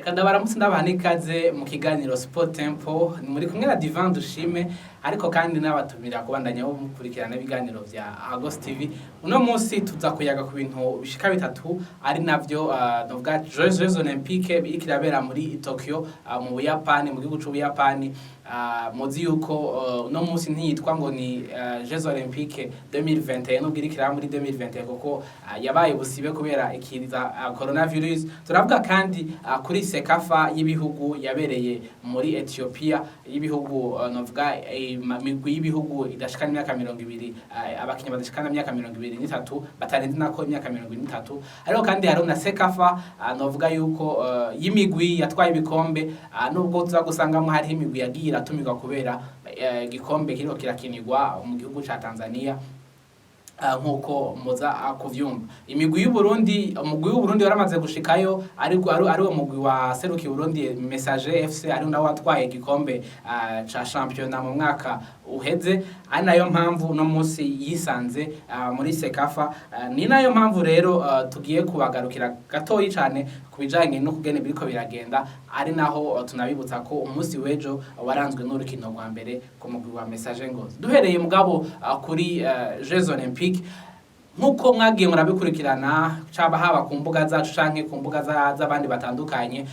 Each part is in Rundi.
Reka ndabaramutse, ndabaha n'ikaze mu kiganiro Sport Tempo. Ni muri kumwe na Divan Dushime, ariko kandi n'abatumira kubandanya bo mukurikirana ibiganiro vya Agos TV. Uno munsi tuza kuyaga ku bintu bishika bitatu, ari navyo novuga Jeux Olympiques biriko irabera muri Tokyo, mu Buyapani, mu gihugu c'Ubuyapani. Muzi yuko uno munsi ntiyitwa ngo ni Jeux Olympiques 2021, nubwo iriko iraba muri 2021, kuko yabaye busibe kubera ikiza coronavirus. Turavuga kandi kuri CECAFA y'ibihugu yabereye muri Ethiopia, y'ibihugu, novuga migwi y'ibihugu idashikana imyaka 20, abakinyi badashikana imyaka 23, batarenze nako imyaka 23. Ariko kandi hariho na CECAFA, novuga yuko y'imigwi yatwaye ibikombe, nubwo tuza gusangamo hariho imigwi yagiye iratumirwa kubera igikombe kiriko kirakinirwa mu gihugu ca Tanzania. Nkuko muza kuvyumva, imigwi y'u Burundi, umugwi w'u Burundi waramaze gushikayo, ariko ari uwo mugwi wa serukiye Burundi, Messager FC, ari nawe watwaye igikombe ca championnat mu mwaka uheze, ari nayo mpamvu no munsi yisanze muri CECAFA. Ni nayo mpamvu rero tugiye kubagarukira gatoyi cane ku bijanye no kugene biriko biragenda, ari naho tunabibutsa ko umunsi w'ejo waranzwe n'urukino rwa mbere ku mugwi wa Messager Ngozi. Duhereye mugabo kuri Jeux Olympiques, nkuko mwagiye murabikurikirana, caba haba ku mbuga zacu canke ku mbuga z'abandi batandukanye,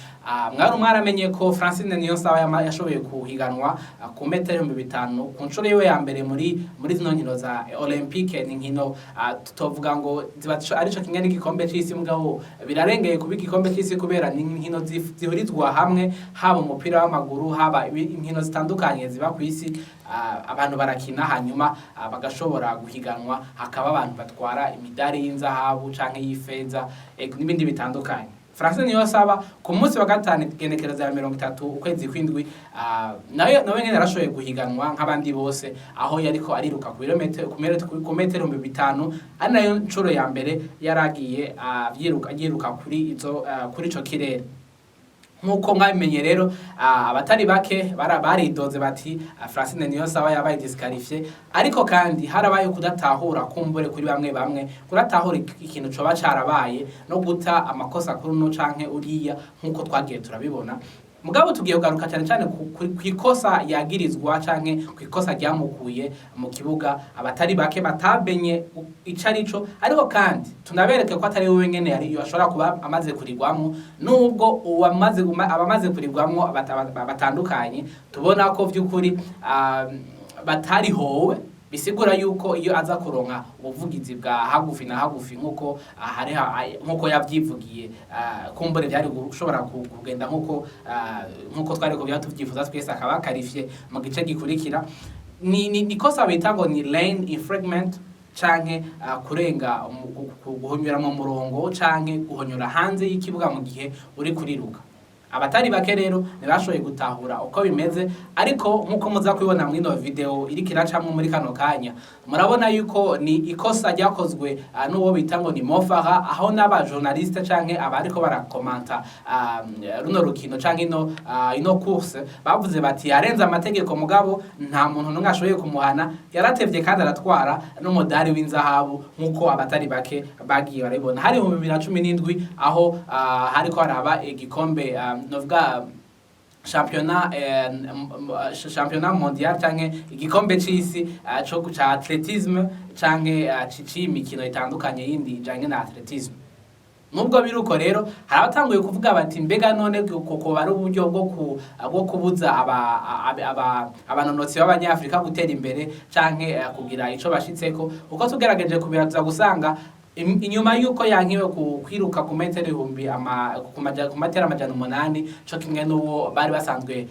mwari mwaramenye ko Francine Niyonsaba yashoboye kuhiganwa ku metero 5000 ku nshuro yiwe ya mbere muri zino nkino za Olympique. Ni nkino tutovuga ngo ziba arico kimwe n'igikombe c'isi, mugabo birarengeye kuba igikombe c'isi, kubera ni inkino zihurizwa hamwe, haba umupira w'amaguru, haba inkino zitandukanye ziba ku isi. Abantu barakina, hanyuma bagashobora guhiganwa, hakaba abantu batwara imidari y'inzahabu canke y'ifeza, n'ibindi bitandukanye. Francine Niyonsaba ku munsi wa gatanu, igenekerezo ya 30 ukwezi kw'indwi, nawe nyene yarashoboye guhiganwa nk'abandi bose, aho yariko ariruka ku birometero ku metero 5000, ari nayo nshuro ya mbere yaragiye yiruka kuri ico kirere. Nk'uko mwabimenye rero, abatari bake baridoze bati Francine Niyonsaba yabaye disqualifié. Ariko kandi harabaye kudatahura kumbure kuri bamwe bamwe, kudatahura ikintu coba carabaye no guta amakosa kuri uno canke uriya, nk'uko twagiye turabibona. Mugabo tugiye kugaruka cyane cyane ku ikosa yagirizwa canke ku ikosa ryamukuye mu kibuga, abatari bake batamenye ico arico. Ariko kandi tunabereke ko atari we wenyene yari ashobora kuba amaze kurigwamwo, nubwo abamaze kurigwamwo batandukanye tubona ko vy'ukuri batarihowe. Bisigura yuko iyo aza kuronka ubuvugizi bwa hagufi na hagufi, nkuko hari nkuko yavyivugiye, kumbure byari gushobora kugenda nkuko twari ko tuvyifuza twese, akaba qualifié mu gice gikurikira. Ni kosa bita ngo ni lane infringement, canke kurenga guhonyora mu murongo canke guhonyora hanze y'ikibuga mu gihe uri kuriruka. Abatari bake rero ntibashoboye gutahura uko bimeze, ariko nk'uko muza kubibona muri ino video iriko iracamwo muri kano kanya, murabona yuko ni ikosa ryakozwe n'uwo bita ngo ni Mo Farah, aho n'aba journaliste canke abariko barakomanta runo rukino canke ino course bavuze bati yarenze amategeko, mugabo nta muntu n'umwe ashoboye kumuhana. Yaratevye kandi aratwara n'umudari w'inzahabu, nk'uko abatari bake bagiye barabibona. Hari mu 2017, aho hariko haraba igikombe, novuga championnat mondial canke igikombe c'isi co ca athlétisme canke c'imikino itandukanye yindi ijanye na athlétisme. Nubwo biruko rero, hari abatanguye kuvuga bati mbega none kuko bari uburyo bwo kubuza abanonotsi b'abanyafrika gutera imbere canke kugira ico bashitseko? Kuko tugerageje kubiraza gusanga inyuma yuko yankiwe kwiruka ku metero ibihumbi ama ku metero 800, co kimwe n'uwo bari basanzwe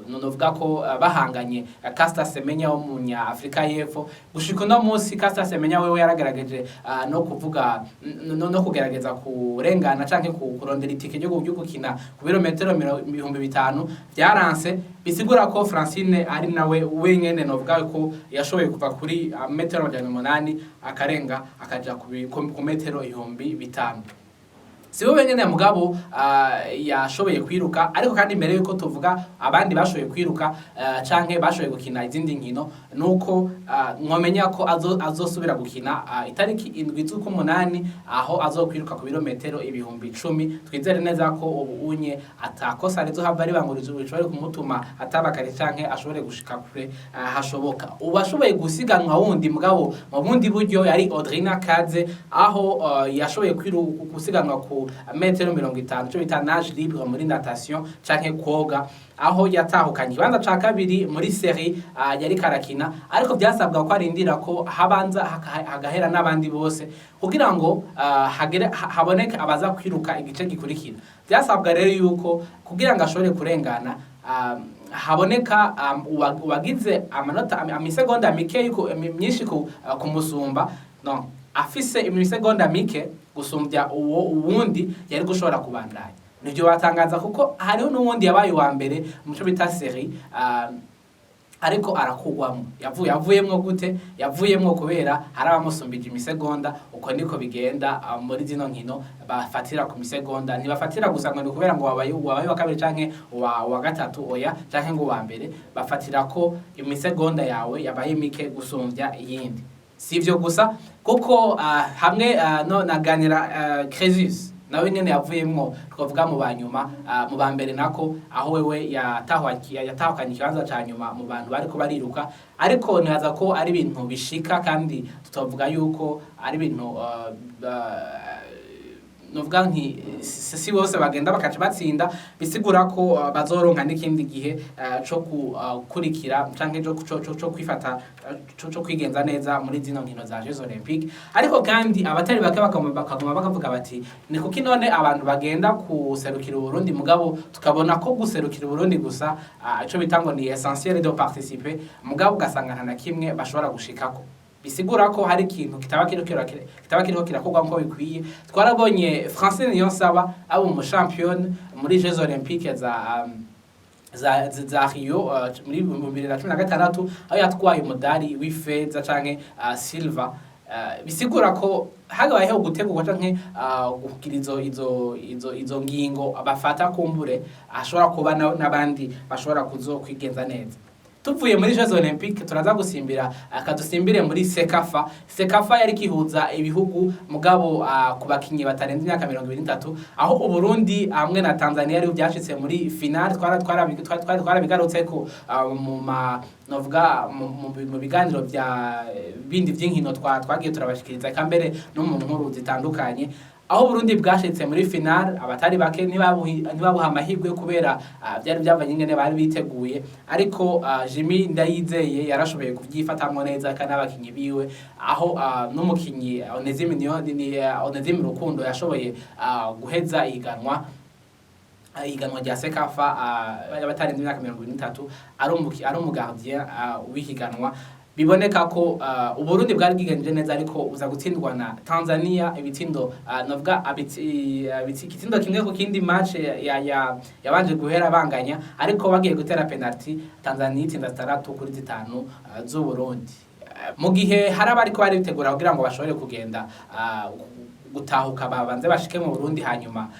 novuga ko bahanganye, Caster Semenya wo mu Afrika y'Epfo. Gushika uno munsi Caster Semenya wewe yaragerageje no kuvuga no kugerageza kurengana canke kurondera itike ryo gukina ku birometero 5000, byaranse. Bisigura ko Francine ari nawe wenyene novuga ko yashoboye kuva kuri metero 800 akarenga akaja ku metero 5000. Si we wenyene mugabo yashoboye kwiruka, ariko kandi mbere yuko tuvuga abandi bashoboye kwiruka canke bashoboye gukina izindi nkino, nuko mwomenya ko azosubira gukina itariki 7 z'ukumunani, aho azokwiruka ku birometero 10,000. Twizere neza ko ubu unye atakosa rizohava ribangurije bishobore kumutuma atabakare canke ashobore gushika kure hashoboka. Ubu ashoboye gusiganwa wundi mugabo mu bundi buryo yari Audrina Kaze, aho yashoboye gusiganwa ku metero 50, ico bita nage libre muri natation canke koga, aho yatahukanye ikibanza ca kabiri muri série yari karakina, ariko byasabwa ko arindira ko habanza hagahera n'abandi bose kugira ngo hagere haboneke abaza kwiruka igice gikurikira. Byasabwa rero yuko kugira ngo ashobore kurengana haboneka uwagize amanota imisegonda mike myinshi kumusumba, no afise imisegonda mike gusumbya uwo uwundi yari gushobora kubandanya. Nivyo batangaza, kuko hariho n'uwundi yabaye uwa mbere mu cyo bita série, ariko arakugwamo. Yavuyemwo gute? Yavuyemwo kubera hari abamusumbije imisegonda. Uko niko bigenda muri zino nkino, bafatira ku misegonda, ntibafatira gusa ngo ni kubera ngo wabaye wa kabiri canke wa gatatu, oya, canke ngo uwa mbere. Bafatira ko imisegonda yawe yabaye mike gusumbya iyindi. Si ivyo gusa, kuko hamwe no naganira Crésus nawe nyene yavuyemwo, twavuga mu banyuma, mu ba mbere nako, aho wewe yatahukanye ikibanza ca nyuma mu bantu bariko bariruka. Ariko nibaza ko ari ibintu bishika, kandi tutavuga yuko ari ibintu novuga nti si bose bagenda bakaca batsinda. Bisigura ko bazoronka n'ikindi gihe co gukurikira canke co kwifata, co kwigenza neza muri zino nkino za Jeux Olympiques. Ariko kandi abatari bake bakaguma bakavuga bati: "Ni kuki none abantu bagenda kuserukira Uburundi, mugabo tukabona ko guserukira Uburundi gusa, ico bita ngo ni essentiel de participer, mugabo ugasanga nta na kimwe bashobora gushikako?" Bisigura ko hari ikintu kitaba kiriko kirakorwa nko bikwiye. Twarabonye Francine Niyonsaba aba umushampiyone muri Jeux Olympiques za Rio muri 2016, aho yatwaye umudari w'ifeza canke silver. Bisigura ko hagabayeho gutegurwa canke kugira izo ngingo bafata, kumbure ashobora kuba n'abandi bashobora kuzokwigenza neza. Tuvuye muri Jeux Olympiques, turaza gusimbira, akadusimbire muri CECAFA. CECAFA yari kihuza ibihugu mugabo ku bakinyi batarenze imyaka 23, aho Uburundi hamwe na Tanzania ari byashitse muri finale. Twara twarabigarutse ko mu ma novuga mu biganiro bya bindi vy'inkino twagiye turabashikiriza, eka mbere no mu nkuru zitandukanye, aho Burundi bwashitse muri finale. Abatari bake ntibabuha amahirwe kubera byari byavanye ingene bari biteguye, ariko Jimmy Ndayizeye yarashoboye kubyifatamwo neza kandi n'abakinyi biwe, aho n'umukinyi Onesime niyo ni Onesime Rukundo yashoboye guheza ihiganwa rya CECAFA batarenze imyaka 23, ari umugardien w'ihiganwa. Biboneka ko Uburundi bwari bwigenje neza, ariko uza gutsindwa na Tanzania ibitsindo, navuga igitsindo kimwe ku kindi. Match yabanje guhera banganya, ariko bagiye gutera penalty Tanzania itsinda 6-5 z'Uburundi. Mu gihe hari abariko baritegura kugira ngo bashobore kugenda gutahuka, babanze bashike mu Burundi, hanyuma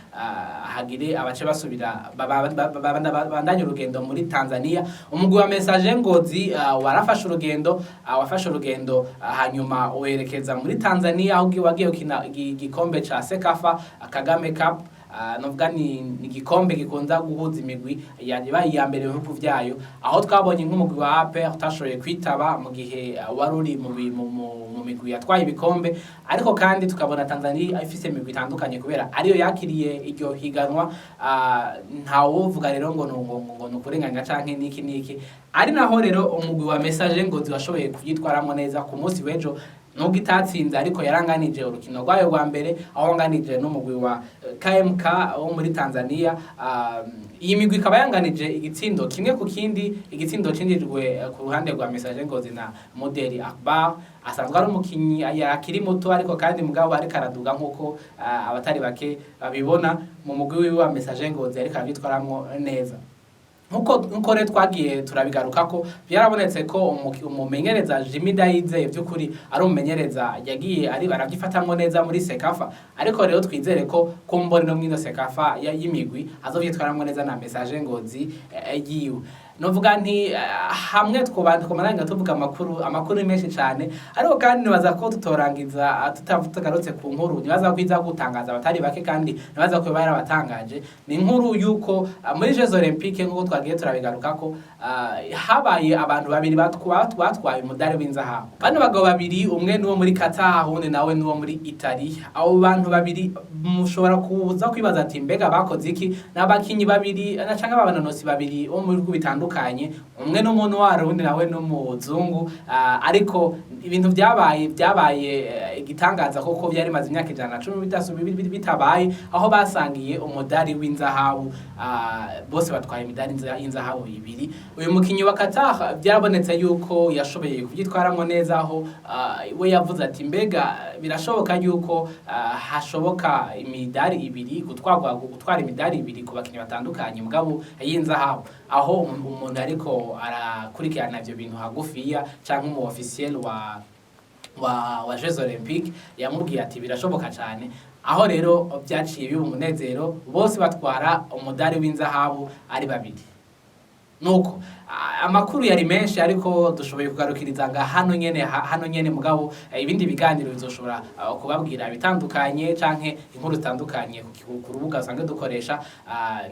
hagire abace basubira bandanye urugendo muri Tanzania. Umugwi wa Messager Ngozi warafashe urugendo, wafashe urugendo, hanyuma werekeza muri Tanzania, aho wagiye gukina igikombe ca CECAFA Kagame Cup. Novuga ni igikombe gikunza guhuza imigwi yabaye iya mbere mu bihugu vyayo, aho twabonye nk'umugwi wa APR utashoboye kwitaba mu gihe wari uri mu migwi yatwaye ibikombe. Ariko kandi tukabona Tanzania ifise imigwi itandukanye kubera ariyo yakiriye iryo higanwa. Ntawovuga rero ngo nukurenganya canke niki niki. Ari naho rero umugwi wa Messager Ngozi washoboye kuvyitwaramwo neza ku munsi w'ejo, nubwo itatsinze, ariko yaranganije urukino rwayo rwa mbere, aho wanganije n'umugwi wa KMK wo muri Tanzania. Iyi migwi ikaba yanganije igitsindo 1-1, igitsindo cinjijwe ku ruhande rwa Messager Ngozi na Modeli Akbar, asanzwe ari umukinyi akiri muto, ariko kandi mugabo ariko araduga nkuko abatari bake babibona mu mugwi wiwe wa Messager Ngozi, ariko aravyitwaramwo neza. Nkuko rero twagiye turabigaruka ko byarabonetse ko umumenyereza Jimmy Ndayizeye by'ukuri ari umumenyereza yagiye ari barabyifatamwo neza muri CECAFA. Ariko rero twizere ko kumbona no mwino CECAFA y'imigwi azovyitwaramwo neza na Messager Ngozi yiwe. Novuga nti hamwe twoba twomananga tuvuga amakuru ni menshi cyane, ariko kandi nibaza ko tutorangiza tutagarutse ku nkuru nibaza ko iza gutangaza abatari bake, kandi nibaza ko yarabatangaje. Ni inkuru yuko muri Jeux Olympiques, nk'uko twagiye turabigaruka ko habaye abantu babiri batwaye umudari w'inzahabu. Bano bagabo babiri, umwe n'uwo muri Qatar, uwundi nawe n'uwo muri Italy. Abo bantu babiri mushobora kuza kwibaza ati: "Mbega bakoze iki?" N'abakinyi babiri na canke abanonosi babiri bo mu bihugu bitandukanye, umwe n'umuntu wari, uwundi nawe n'umuzungu. Ariko ibintu byabaye igitangaza, kuko byari bimaze imyaka 110 bitabaye, aho basangiye umudari w'inzahabu. Bose batwaye imidari y'inzahabu ibiri. Uyu mukinyi wa Qatar byarabonetse yuko yashoboye kubyitwaramwo neza, aho we yavuze ati: "Mbega birashoboka yuko hashoboka imidari ibiri gutwara imidari ibiri ku bakinyi batandukanye, mugabo y'inzahabu?" Aho umuntu ariko arakurikirana ivyo bintu hagufiya canke umu officiel wa Jeux Olympiques yamubwiye ati: "Birashoboka cyane." Aho rero byaciye biba umunezero, bose batwara umudari w'inzahabu ari babiri. Nuko amakuru yari menshi, ariko dushoboye kugarukiriza nga hano nyene. Mugabo ibindi biganiro bizoshobora kubabwira bitandukanye canke inkuru zitandukanye ku rubuga usanzwe dukoresha.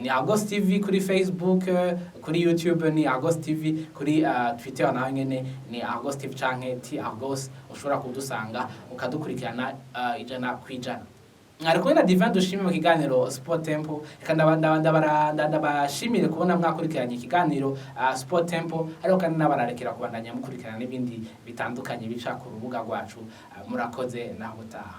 Ni Agos TV kuri Facebook, kuri YouTube ni Agos TV, kuri Twitter naho nyene ni Agos TV canke T Agos. Ushobora kudusanga ukadukurikirana 100%. Mwari kumwe na Divin Dushime mu kiganiro Sport Temple. Reka ndabashimire kubona mwakurikiranye ikiganiro Sport Temple, ariko kandi n'abararekera kubandanya mukurikirana n'ibindi bitandukanye bica ku rubuga rwacu. Murakoze, naho utaha.